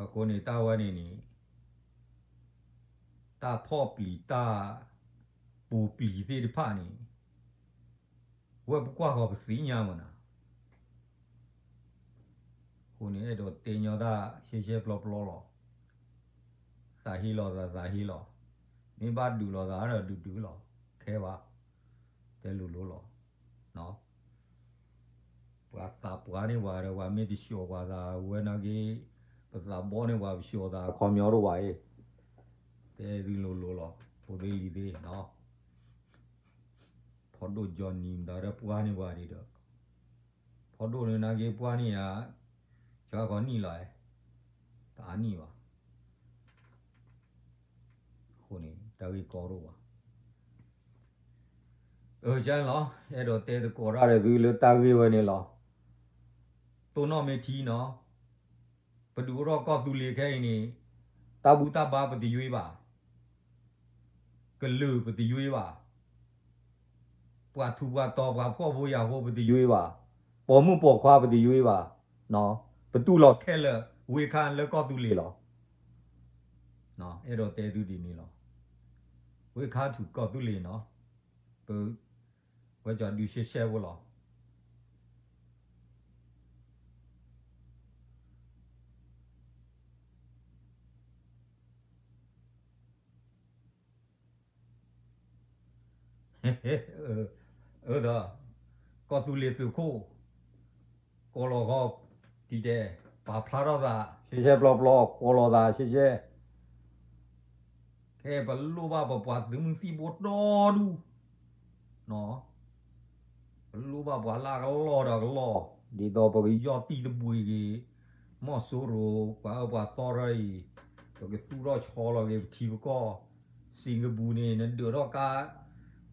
အဃိန့ၣ် တၢ်ဝဲန့ၣ်န့ၣ် တၢ်ဖီၣ်ပျံၤတၢ်ပူၤပျံၤသ့ၣ်တဖၣ်န့ၣ် ဝဲပကွၢ်ဃီၤပသ့ၣ်ညါမ့ၢ်နီၤ, အဃိန့ၣ် အဲၣ်ဒိးတဲညီတၢ်ရှဲရှဲပျီပျီလီၤ. သးဟ့လီၤသးသးဟ့လီၤ, မ့ၢ်ဘၣ်ဒုးလိာ်သးဒီးဒုးဒုးလီၤ, ခဲဘၣ်, တဲလိၤလိၤလီၤ. ပှၤသးပှၢ်န့ၢ်ပှၤဒီး ပှၤမ့ၢ်တဆှီၤပှၤသးဝဲနာ်က့, ပသးဘီန့ၢ်ပှၤပဆှီၤသးအခီပညီတအိၣ်ဘၣ်အံၤ, တဲသုလိၤလိၤလီၤ, ဖိသ့ၣ်လံၤသ့ၣ်, ဖီဒိၣ်ကၠီနံၤမတၤဒီးပှၢ်န့ၢ်ပှၤဒံးဒီး, ဖီဒိၣ်န့ၣ်နာ်က့ပှၢ်န့ၢ်ယၤ, ဆါခီနံၣ်လီၤ, တအါနံၣ်ဘၣ်. အဃိန့ၣ် တၢ်ဂ့ၢ်ကီတအိၣ်ဘၣ်. အၢ ကၠၢလီၤ, အဲၣ်ဒိးတဲသကိးတၢ်ဒီးသုလၢတၢ်ဂ့ၢ်ဝဲန့ၣ်လီၤ. တိၢ်နီၣ်မ့ၢ်ထံနီၤ, ပဒုးအိၣ်ထီၣ်ကီၢ်သူလ့ၤခဲအံၤန့ၣ်, တၢ်ဘူၣ်တၢ်ဘါပတယွ့ဘၣ်, ကလုာ်ပတယွ့ဘၣ်, ပှၤထူးပှၤတီၤ ပှၤဖှီၣ်ဖိယာ်ဖိ ပတယွ့ဘၣ်, ပိာ်မုၣ်ပိာ်ခွါပတယွ့ဘၣ်, ပတူၢ်လိာ်ခဲလၢာ် ဝ့ၢ်ခါလၢကီၢ်သူလ့ၤလီၤ. အဲၣ်ဒိးတဲသုဒ်န့ၣ်လီၤ. ဝ့ၢ်ခါထူးကီၢ်သူလ့ၤနီၤ, ပဝဲကၠီဒုးရှဲရှဲဖိလီၤ. အၢ ဒီး ကီၢ်သူလ့ၤသုးခိၣ် ကိးလီၤဃီၤ ဒ်တဲ ပာ်ဖျါထီၣ်သး ရှဲရှဲပျီပျီ ကိးလီၤသးရှဲရှဲ ခဲပလိၣ်ဘၣ်ပပှၤသုးမုၢ်သံၣ်ဘိတီဒူၣ်, ပလိၣ်ဘၣ်ပှၤလၢအကလီၢ်ဒီးအကလီၢ်, ဒ်သိးပကယီၢ်တံၢ်တဘှံးက့ၤ မီၢ်စိရိၤ ပှၤအၢပှၤသီထီၣ်အံၤ, ပကသူၣ်ထီၣ်ဆီလီၤက့ၤပထံပကီၢ်, စ့ကပူၤန့ၣ် နဒုးထီၣ်ကါ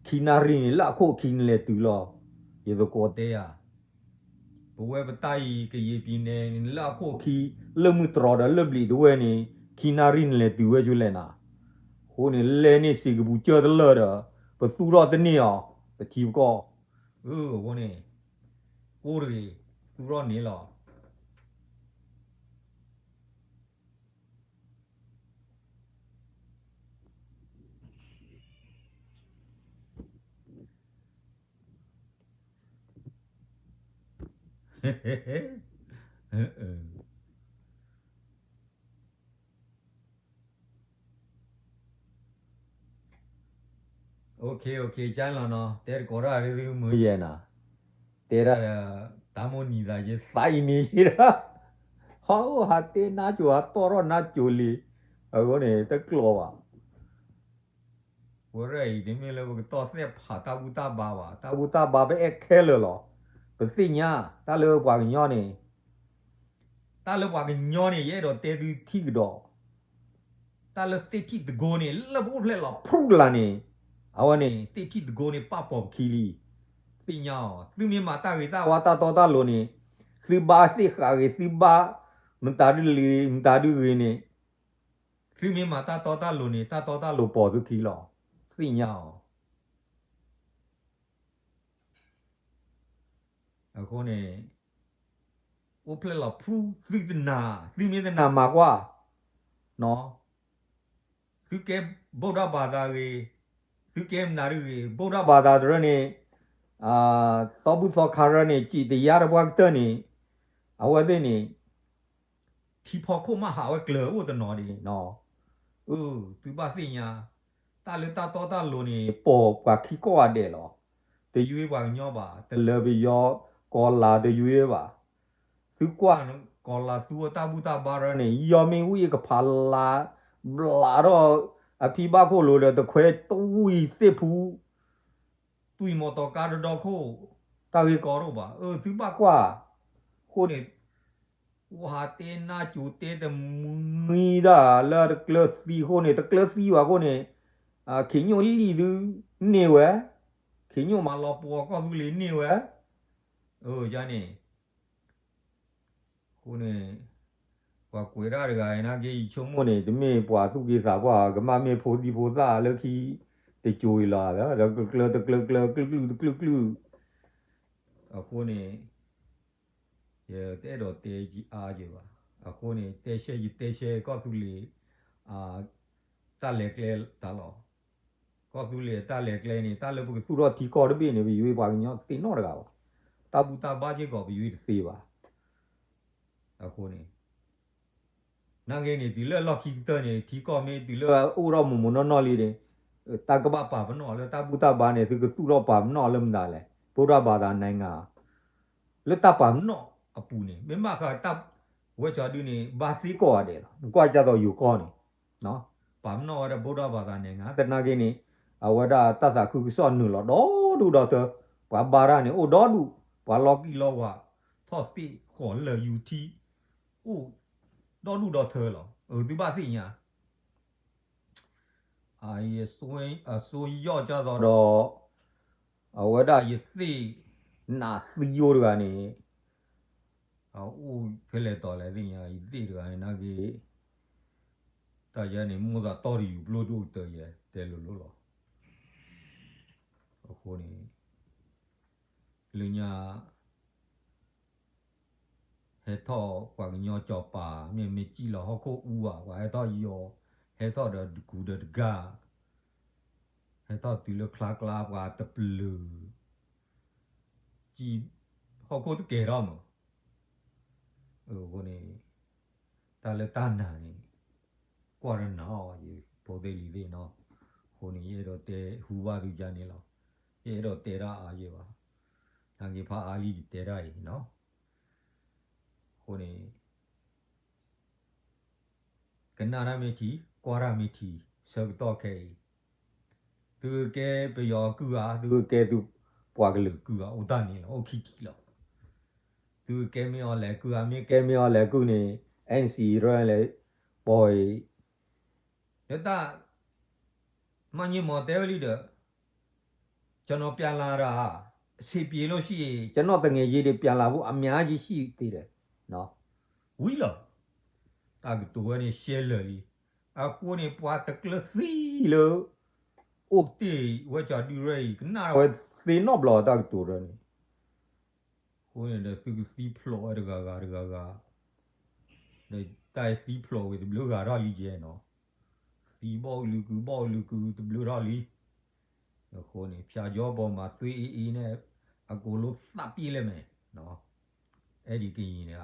ခံနၣ်ရံၣ်န့ၣ် လၢအခိၣ်ခံနလဲၤတုၤလီၤ. ယသကိးတဲယၤ, ပဝဲပတၢ်အံၤ ကယံာ်ပံၤန့ၣ် လၢအခိၣ်ခံ လၢမုၢ်တြီၤဒီးလၢဘျံးတဝဲန့ၣ် ခံနၣ်ရံၣ်နလဲၤတုၤဝဲကၠူလဲၣ်နၤ. အဃိန့ၣ် လဲၣ်န့ၣ်စ့ကပူၤကၢတလၢာ်ဒီး ပသူၣ်ထီၣ်တန့ၢ်အီၤ ပထံပကီၢ်. အဃိန့ၣ် ကိၢ်တဂ့ၤ, သူၣ်ထီၣ်န့ၢ်လီၤ. OK, ကၠါလီၤနီၤ, တဲတကိးတၢ်ဒ်သုမုာ်ယဲၢ်နီၤ, တဲဒၣ်ဒီး တၢ်မိၣ်နံၤသးယဲ သးအံၤန့ၣ်ယဲဒၣ်, ဟီၣ်ဟးတဲနါစိၤ ဟးတီၣ်ထီၣ်နါစိၤလံ, အဃိန့ၣ် တကျိၤဘၣ်. ပဝဲဒၣ်အံၤ တမ့ၢ်လၢပကတီၢ်သဲၣ်ဖးတၢ်ဘူၣ်တၢ်ဘါဘၣ်, တၢ်ဘူၣ်တၢ်ဘါပအဲၣ်ခဲလၢာ်လီၤ. ပသ့ၣ်ညါ တၢ်လၢပှၤကညီန့ၣ် တၢ်လၢပှၤကညီန့ၣ် ယအဲၣ်ဒိးတဲသုထံၣ်ကဒီး, တၢ်လၢသ့ၣ်ထံၣ်သကိးန့ၣ် လၢပအိၣ်ဖျဲၣ်လီၤဖရူလၢ်န့ၣ်, အဝဲန့ၣ် သ့ၣ်ထံၣ်သကိးန့ၣ် ပာ်ပိာ်ပခံလံ. သ့ၣ်ညါအီၤ သုမ့ၢ်မၤတၢ်ဂ့ၤတၢ်ဝါတၢ်တီတၢ်လိၤန့ၣ်, သုဘါသ့ၣ်ဃာ်ဂ့ၤ သုဘါ မတၤဒုလံ မတၤဒုဂ့ၤန့ၣ်, သုမ့ၢ်မၤတၢ်တီတၢ်လိၤန့ၣ် တၢ်တီတၢ်လိၤပိာ်သုခံလီၤ. သ့ၣ်ညါအီၤ အဃိန့ၣ် အိၣ်ဖျဲၣ်လီၤဖူ သုတနာ်, သုမ့ၢ်တနာ်မၤကွၢ်, သုကဲ ဗုဒ္ဓဘာသာ ဂ့ၤ, သုကဲမနုၤဂ့ၤ, ဗုဒ္ဓဘာသာ တရၢန့ၣ်, သီဘူၣ်သီခါရၢန့ၣ် စံးတယါတပှၢ်ကတၢၢ်န့ၣ်, အဝဲသ့ၣ်န့ၣ် ထံဖီခိၣ်မးဟးဝဲကျၢၤအိၣ်တနီၤဒံး, အၢ သုဘၣ်သ့ၣ်ညါ, တၢ်လၢတၢ်တီတၢ်လိၤန့ၣ် ပိာ်ပှၤခံကီၢ်ဂၤဒဲးလီၤ. တယွ့ပှၤကညီဘၣ်, တလၢပယီၤကီၤလၤတယွ့ဘၣ်. သုကွၢ် ကီၤလၤသူအတၢ်ဘူၣ်တၢ်ဘါရၢန့ၣ် ယီၤမ့ၢ်ဝံၣ်အကဖးလါ ဘျးထီၣ် အဖံဘၣ်ခိၣ်လိၤဒီး တခွဲတဝံၤသ့ၣ်ဖူ တွံၢ်မီတီကါတဒီခိၣ်, တၢ်ဂ့ၢ်ကီဒိၣ်ဘၣ်, အၢ သုဘၣ်ကွၢ်, အဃိန့ၣ် အိၣ်ဟးတဲနါစိၤတဲတမှံဒၣ်လၢတကျၢၤသံအဃိန့ၣ် တကျၢၤသံဘၣ်အဃိန့ၣ်, ခ့ညိၣ်လံၣ်သုန့ၢ်ဝဲ, ခ့ညိၣ်မၤလီၤပှီၤကီၢ်သူလ့ၤန့ၢ်ဝဲ, အၢ ယန့ၣ် အဃိန့ၣ် ပှၤကွဲးဒၣ်တဂၤအံၤနာ်က့ ယဆိကမိၣ်န့ၣ် တမ့ၢ်ပှၤသူၣ်က့သးပှၢ် ကမၣ်မ့ၢ်ဖိဒံဖိသၣ်လၢခံ တစိၤအံၤလီၤ, ဒီးကျၢၤတကျၢၤကျၢၤ ကျုၢ်ကျုၢ်တကျုၢ်ကျုၢ်, အဃိန့ၣ် ယတအဲၣ်ဒိးတဲယအါယဲၢ်ဘၣ်, အဃိန့ၣ် တဲရှဲယတဲရှဲကီၢ်သူလ့ၤ တၢ်လဲၤကျဲတၢ်လီၤ. ကီၢ်သူလ့ၤအတၢ်လဲၤကျဲန့ၣ် တၢ်လၢပကသူၣ်ထီၣ်ထံကီၢ်တဘ့ၣ်န့ၣ် ပယွ့ပှၤကညီတသ့နီတဂၤဘၣ်. တၢ်ဘူၣ်တၢ်ဘါစ့ၢ်ကီး ပယွ့တသ့ဘၣ်. အဃိန့ၣ် နာ်က့န့ၣ် တုၤလၢလီၢ်ခံကတၢၢ်န့ၣ် ထံကီၢ်မ့ၢ်တုၤလၢအိၣ်ထီၣ်မိၢ်မိၢ်နီၢ်နီၢ်လံန့ၣ် တၢ်ကဘၣ်ပာ်ပနီၣ်လၢတၢ်ဘူၣ်တၢ်ဘါန့ၣ် သုကသူၣ်ထီၣ်ပာ်ပနီၣ်လၢမတၤလဲၣ်, ဗုဒ္ဓဘာသာနိုင်ငံ လၢတၢ်ပာ်ပနီၣ်အပူၤန့ၣ် မ့ၢ်ဘၣ်ဃးတၢ်ဝဲကီဒုန့ၣ် ဘါသ့ကီးဂၤဒဲးလီၤ. နကွၢ်ကၢ်သိးယိၤကီၢ်န့ၣ် ပာ်ပနီၣ်ဝဲဒၣ် ဗုဒ္ဓဘာသာနိုင်ငံ သနာ်က့န့ၣ် အဝဲဒၣ်တၢ်သးခုကစီၣ်နုာ်လီၤဒီဒူၣ်ဒီထၢ, ပှၤဘါတၢ်န့ၣ် အိၣ်ဒီဒူၣ်, ပှၤလီၤကံၢ်လီၤဝါ, ထီၣ်သ့ၣ်ဃီၤလၢာ်ယူၤထံ, အိၣ်ဒီဒူၣ်ဒီထၢလီၤ. အသုဘၣ်သ့ၣ်ညါ အစိုးရကၢ်သိးဒီး အဝဲဒၣ်ယသ့ၣ်နးသံယိတဂၤန့ၣ် အအိၣ်ဖဲလဲၣ်တီၤလဲၣ်သ့ၣ်ညါ ယသ့ၣ်တဂၤန့ၣ်နာ်က့ တၢ်ယါန့ၣ် မိၣ်သးတီၢ်တယူၤပျိဒိၣ်ကတၢၢ်ယဲ တဲလိၤလိၤလီၤ. အဃိန့ၣ် လၢညါ ဟဲထီၣ်ပှၤကညီစီၤပၤ မ့ၢ်မ့ၢ်စံၣ်လီၤဟီၣ်ခိၣ်အူဘၣ်, ပှၤဟဲထီၣ်ယီၤ, ဟဲထီၣ်ဒီးတကူဒီးတကၢ်, ဟဲထီၣ်တုၤလၢချါကျါပှၤတပျုာ်, စံၣ်ဟီၣ်ခိၣ်တကဲၤထီၣ်မး. အဃိန့ၣ် တၢ်လၢတၢ်နာ်န့ၣ် ကွၢ်တနာ်အီၤ ယဖိသ့ၣ်လံၤသ့ၣ်နီၤ. အဃိန့ၣ် ယအဲၣ်ဒိးတဲဟူဘၣ်သုယါန့ၣ်လီၤ. ယအဲၣ်ဒိးတဲတၢ်အါယဲၢ်ဘၣ်. နာ်က့ဖးအါလံယတဲတၢ်အံၤနီၤ. အဃိန့ၣ် ကနၣ်တၢ်မ့ၢ်ထံ, ကွၢ်တၢ်မ့ၢ်ထံ, ဆၢကတီၢ်ခဲအံၤ သုကကဲပယီၤကုၢ်ဧါ, သုကကဲသုပှၤကလုာ်ကုၢ်ဧါ, အိၣ်တၢ်န့ၣ်လီၤ, အိၣ်ခံထံၣ်လီၤ. သုကဲမ့ၢ်အီၤလဲၤကုၢ် အမ့ၢ်ကဲမ့ၢ်အီၤလဲၤကုၢ်န့ၣ် အဲၣ်နစံး ရဲလဲၤ ပီၤအံၤ ဒီးတၢ် မၤညံမီၤတဲဝဲလံဒီး ကျွန်တော်ပြန်လာတာ အဆင်ပြေလို့ရှိရင် ကျွန်တော့်သူငယ်ချင်းတွေ ပြန်လာဖို့ အများကြီးရှိသေးတယ်နော် ဝံၤလီၤ တၢ်ကတိၤဝဲန့ၣ် ရှဲလၢာ်လံ အဃိန့ၣ် ပှၤတကျၢၤသံလၢ အိၣ်တ့ၢ်ဝဲကၠီဒုရဲၣ်အံၤ ကနၣ်ဝဲသ့နီတဘျီ တၢ်ကတိၤဝဲန့ၣ် အဃိန့ၣ်ဒီးသုကသံဖျိးဝဲတဂၤဂၤတဂၤဂၤ, ဒီးတၢ်သံဖျိးဝဲတဘျုးဂၤထီၣ်လံကဲနီၤ, သံဘီၣ်အုးလုာ်ကုာ်ဘီၣ်အုးလုာ်ကုာ်တဘျုးထီၣ်လံ, အဃိန့ၣ် ဖျာကြောပေါ်မှာ သွေးအေးအေးနဲ့ အကုန်လုံးသတ်ပစ်လိုက်မယ်, အဲဒီကရင်တွေက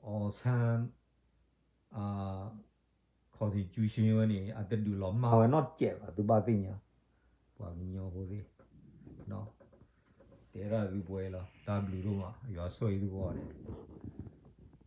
အီဆန်း constitution ဝဲန့ၣ် အတဒုးလီၤမၢ်ဝဲနီတစဲးဘၣ် သုဘၣ်သ့ၣ်ညါ, ပှၤကညီဖိသ့ၣ်, တဲဒၣ်သုပှဲၤလီၤ တၢ်ဘျုးဒိၣ်မး ယွၤဆိၣ်ဂ့ၤသုကိးဂၤဒဲး